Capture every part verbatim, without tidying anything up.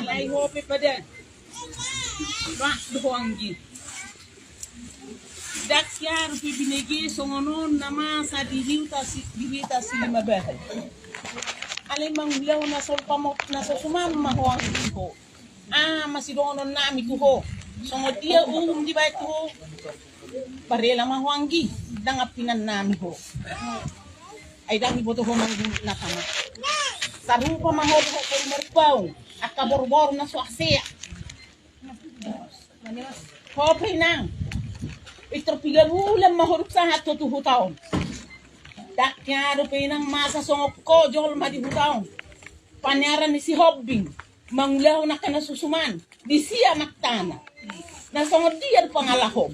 Alai ho pe pada. Ba, do ho anggi. Ndang hea dope binege songon on na masa di huta si, di huta Silimabahal. Alai mangulahon na so pamot, na so suman ma ho anggi ho. Ah, masidohonon nami tu ho. Songon dia uhum dibaen tu ho. Barela ma ho anggi, ndang ampinan nami ho. Ai ndang diboto ho manggulut na tama. Sarupa ma ho dohot boru Marpaung, angka boruboru na so asea. Ho pe inang. Pintor piga bulan ma ho dung sahat ho tu huta on. Ndang hea dope inang masa songon ho jolma di huta on. Paniaran ni si Hombing. Mangulahon angka na so suman, disi amantama. Na songon dia do pangalahom.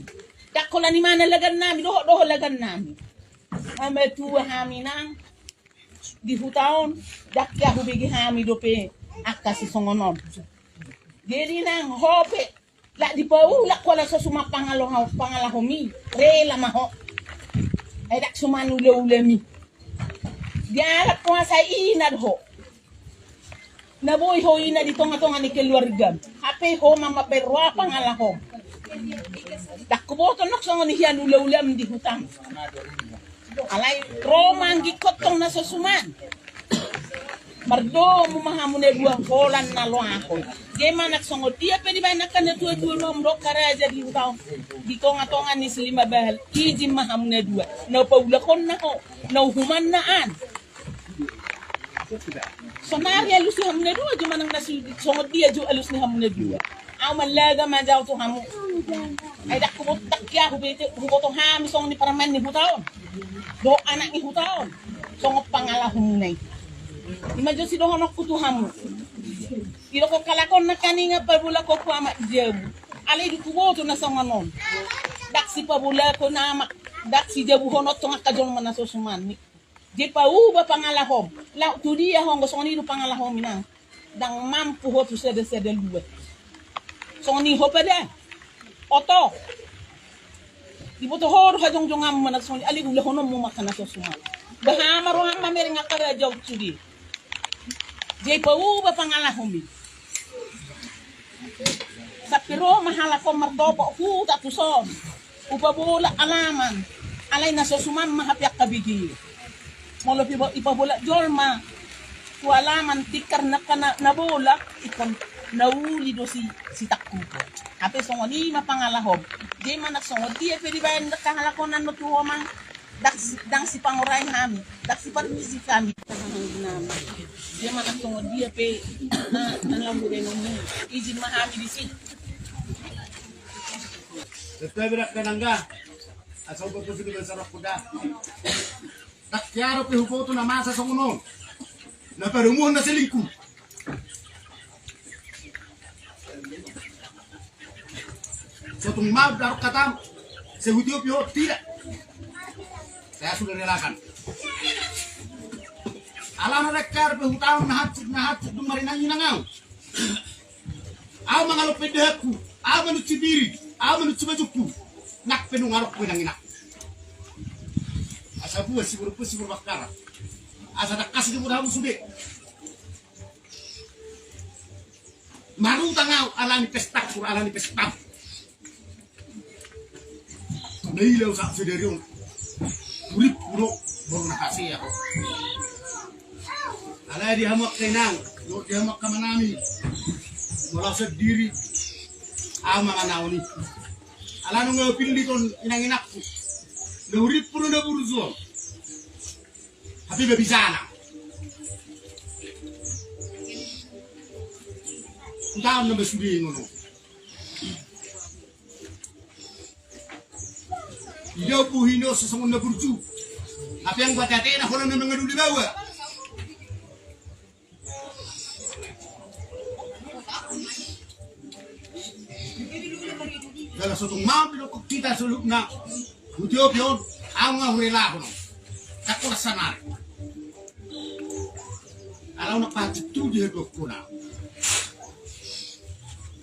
Ndang holan i ma na lagan nami, dohot do ho lagan nami. Hamatua hami nang di huta on, ndang hea hubege hami dope angka sisongon on. Jadi nang ho pe, lak dipaulak ho ala so suman pangalaho, pangalahom i, rela ma ho. Ai ndang suman ulaulami. Dialap ho asa ina do ho. Na boi ho ina di tongatonga ni keluargam. Hape ho ma mambaen roha pangalahom. Ndang huboto nang songon i hian ulaulam di hutam. Alai ro ma anggi ho tong na so suman. Mardomu ma hamu na dua holan na loas ho. Jadi manang songon dia pe dibaen angka na tuatua roham dohot angka raja di huta on. Di tongatonga ni Silimabahal. Ijin ma hamu na dua. Na paulakonna ho. Na uhumanna an. Sonari alus ni hamu na dua jo manang na si, songon dia jo alus ni hamu na dua. Au mallaga ma jo au tu hamu. Ai ndang huboto, ndang hea hubege, huboto hami songon i parumaen ni huta on. Dohot anak ni huta on. Songon pangalahomuna i. I ma jo sidohononku tu hamu. Didok ho halak on nangkaningan pabolakon ho amak di jabu. Alai ndang huboto na songon on. Ndang sipabolakon amak, ndang sijabuhon tong angka jolma na so suman i. Jadi pauba pangalahom. Laho tu dia ho anggo songon i do pangalahom i nang. Ndang mampu ho tu sada-sada luat. Songon i ho pada. Oto. Diboto ho do hajongjonganmu manang songon i, alai ulahononmu ma angka na so suman. Bahen ma roham mamereng angka raja on sude. Jadi pauba pangalahom i. Sampe ro ma halak on martopot huta tuson. Hupabolak alaman. Alai na so suman ma hape angka bege. Molo pe ipabolak jolma tu alaman tingkar na, na bolak, ingkon na uli do si, sitangkup. Hape songon i ma pangalahom. Jadi manang songon dia pe dibaen angka halak on annon tu ho amang. Ndang si, ndang sipangorai hami, ndang siparmisi hami. Dia manang songon dia pe na, na lamu renungmu. Ijin ma hami disi. Sesuai berak kenangga. Asal berpusi di besar aku dah. Ndang hea dope huboto na masa songon on. Na parumuhon na selingkuh. Sotung mau darok katam. Sehuti opi ho tidak. Saya sudah relakan. Alana ndang hea dope hutaon na hancit, na hancit dung marinang inang au. Au mangalop pendahanku, au manunsi biri, au manunsi bajungku. Nang pe nunga rok pe nang inang. Asa buat si buruk pun si buruk bakara. Asa takkas di murahmu sude. Marutang au alani pesta, kur alani pesta. Naila usak sedari on. Urip kuro baru nakasea ho. Alai di hamu angka inang, di hamu angka amanami. Molo sendiri. Au ma manaon i. Alana nunga pillit on inang-inangku. Na urip kuro na burju on. Hape babisana. Utaon na masudi ngono. Ida buhino sesongon na burju. Hape anggo ateatena holan na mangaduli baoa. Jala sotung mau didok hita selukna. Huti opi on, au nga hurelahon. Takko rasa nari. Alau na pacit tu di hedokkona.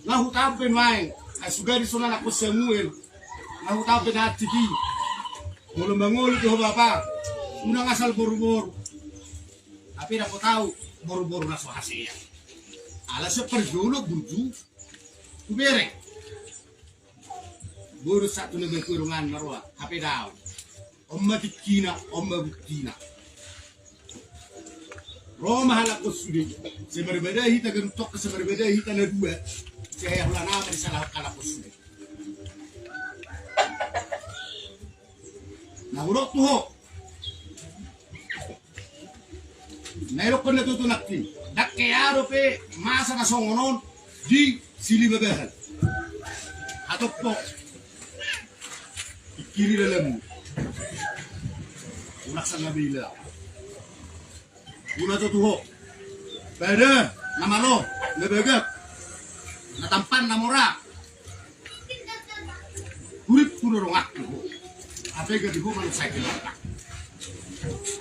Nga hutampe nuaeng, ai sugari sona nakon Samuel. Nga hutampe na ciki. Molo mangolu tu ho bapa. Unang asal boru-boru. Hape dapot au boru-boru na so hasea. Ala sian parjolo burju hubereng. Boru satu na baku rongan marua, hape dao. On ma tingkina, on ma buktina. Ro ma halak on sude. Sai marbadai hita ganup tongka, sai marbadai hita na dua. Sai hea hulana ma disalahon halak on sude. Na hudok tu ho. Na idokkon na tutu nangkin. Ndang hea dope masa na songon on di Siliba Bahal. Hatop ho. Ingkiri dalanmu. Unang sanga bela. Unang tutu ho. Pada na malo, na bagak, na tampan, na mora. Hurip tu dorongakku ho. Hape gabe ho manuk sai gelap.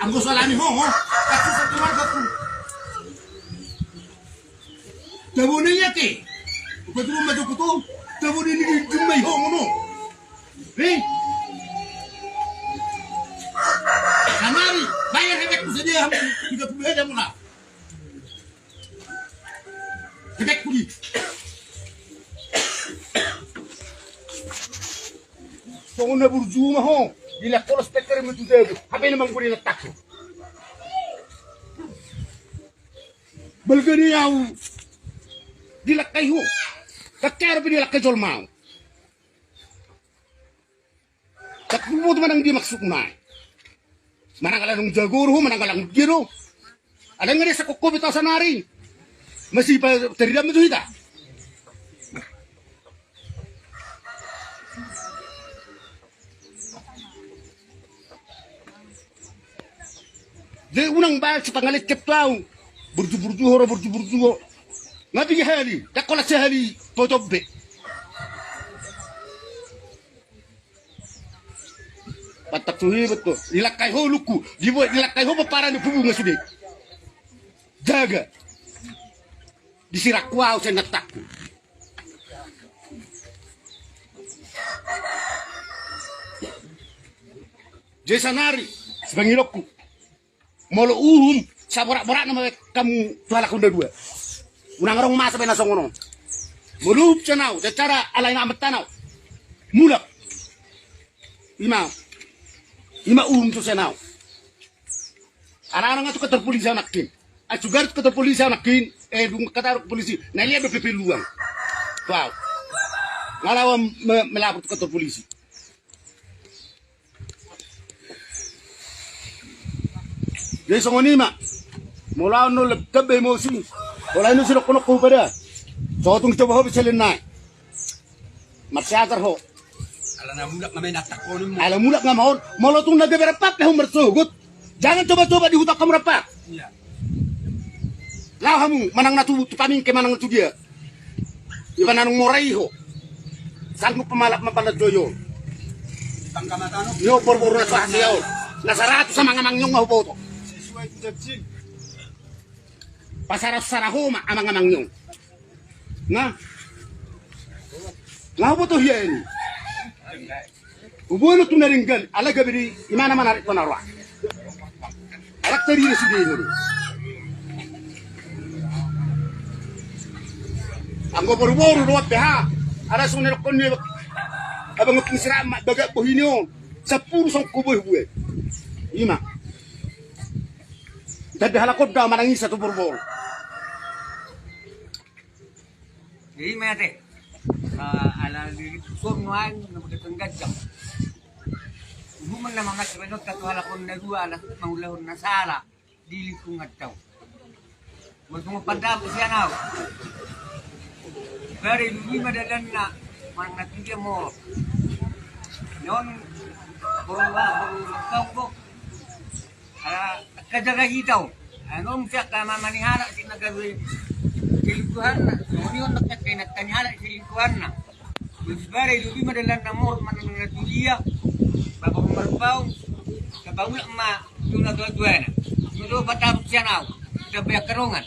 Anggo salani ho, ho. Aku satu warga ku. Tabo ni ate. Upa tu rumah tu kutu. Tabo ni ni jumai ho ngono. Hei. Sanari bayar hepekku sadia hamu. Tiga puluh heda mula. Hepekku di. Songon na burju ma ho. Dilak kolos peter metu jago. Hape na mangguri na takku. Balga ni au. Dilakkai ho. Kakar pe dilakkai jolma au. Tapi boto manang dia maksudna. Manang ala dung jago do, manang ala dung dia do. Ala nga dia sakokko beta sanari. Masih pa teridam itu hita. Jadi unang baen sipangalet kep tu au. Burju-burju ho ro, burju-burju ho. Nga piga hali, dakkola sehali potobbe. Pantak tu hibat tu. Dilakkai ho lukku. Dibuat dilakkai ho paparan di pubunga sude. Jaga. Disirangku au sen natakku. Jadi sanari sipangilokku. Molo uhum saborak-borak nama kamu tu halak on na dua. Unang rong masa bena songon on. Molo uhum senau secara alai na amat tanau. Mulak. Ima. Ima uhum tu senau. Anak-anak tu kantor polisi anakin. Acugar tu kantor polisi anakin. Eh dung kata polisi. Na lihat do pepe luang. Wow. Ngalawan melapor tu kantor polisi. Jadi songon i ma. Molo au no lebih emosi. Molo au no sidok kono ko pada. Sotung coba hobi selen nai. Marsiajar ho. Ala na mulak ma main atak kono. Ala mulak nga maon. Molo tung na gabe rapat pe ho marsogot. Jangan coba-coba di huta kamu rapat. Iya. Lao hamu manang na tu pamingke manang na tu dia. Iba nanung morai ho. Sanggup pemalak mapalat joyo. Yo borbor na tuah dia ho. Na saratus sama ngamang nyong ho boto. Pasara sara ho ma amang-amang nyong. Nah. Nga ho boto hia ini. Huboan tu na denggan ala gabe di imana mana rek kona roa. Arak tadi di sini. Anggo boru-boru doa P H. Ada sungai rokon ni abang ngepung serak mak bagak bohini on. Sepuluh songko boh bue. Ima. Tapi halakon da manangisa tu boru-boru. Jadi mete ala diri tuson nuan na mudahkan gajang. Uhuman na mamas renot satu halakon na dua anak mangulahon na sala di lingkungan tau. Mengkuma pandam usia nau. Bari dumi madalan na manang na tiga mor. Non boru boru tau kok. Ala angka jaga hita on. Anon siak kama manihalak si nagabe selingkuhanna. Noni on nakka kena tanihalak selingkuhanna. Bus bare lubi madalan na mor manang na tulia. Bapa marpaung. Kapaulak ma tuna tua-tuana. Sudo patapuk sian au. Kita beak kerongan.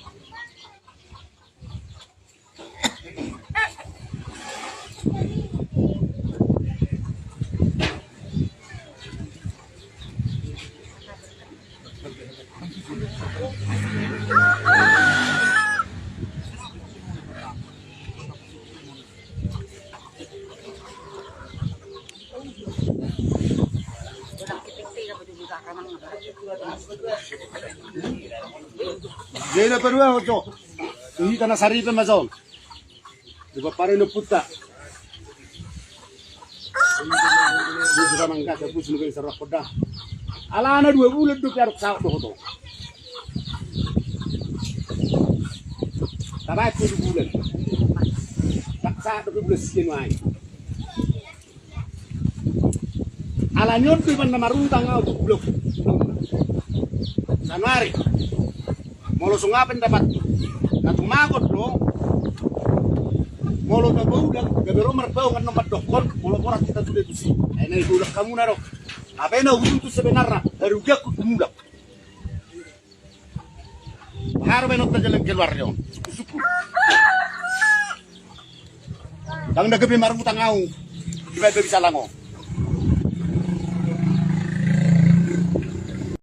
Jadi apa dua ojo? Ini tanah saripe masong. Di papare no puta. Dia sudah mangkat ya pus mungkin serak koda. Alana dua bulan dua piaruk saut do hoto. Tabat dua bulan. Tak saut dua bulan sian wae. Alani on do iban na marutang au tu bulak. Sanuari. Molo songon i pe ndapathu. Na tumagon do. Molo tabo ulang gabe ro marbau kan nomor dokkon molo borat kita tude tusi. Ai na ibu ulang kamu na ro. Apa na ulang tu sebenarna dari udah ku tumulak. Haro baen otta jalan keluar yo. Suku-suku. Dang na gabe marutang au. Dibaen bisa lango.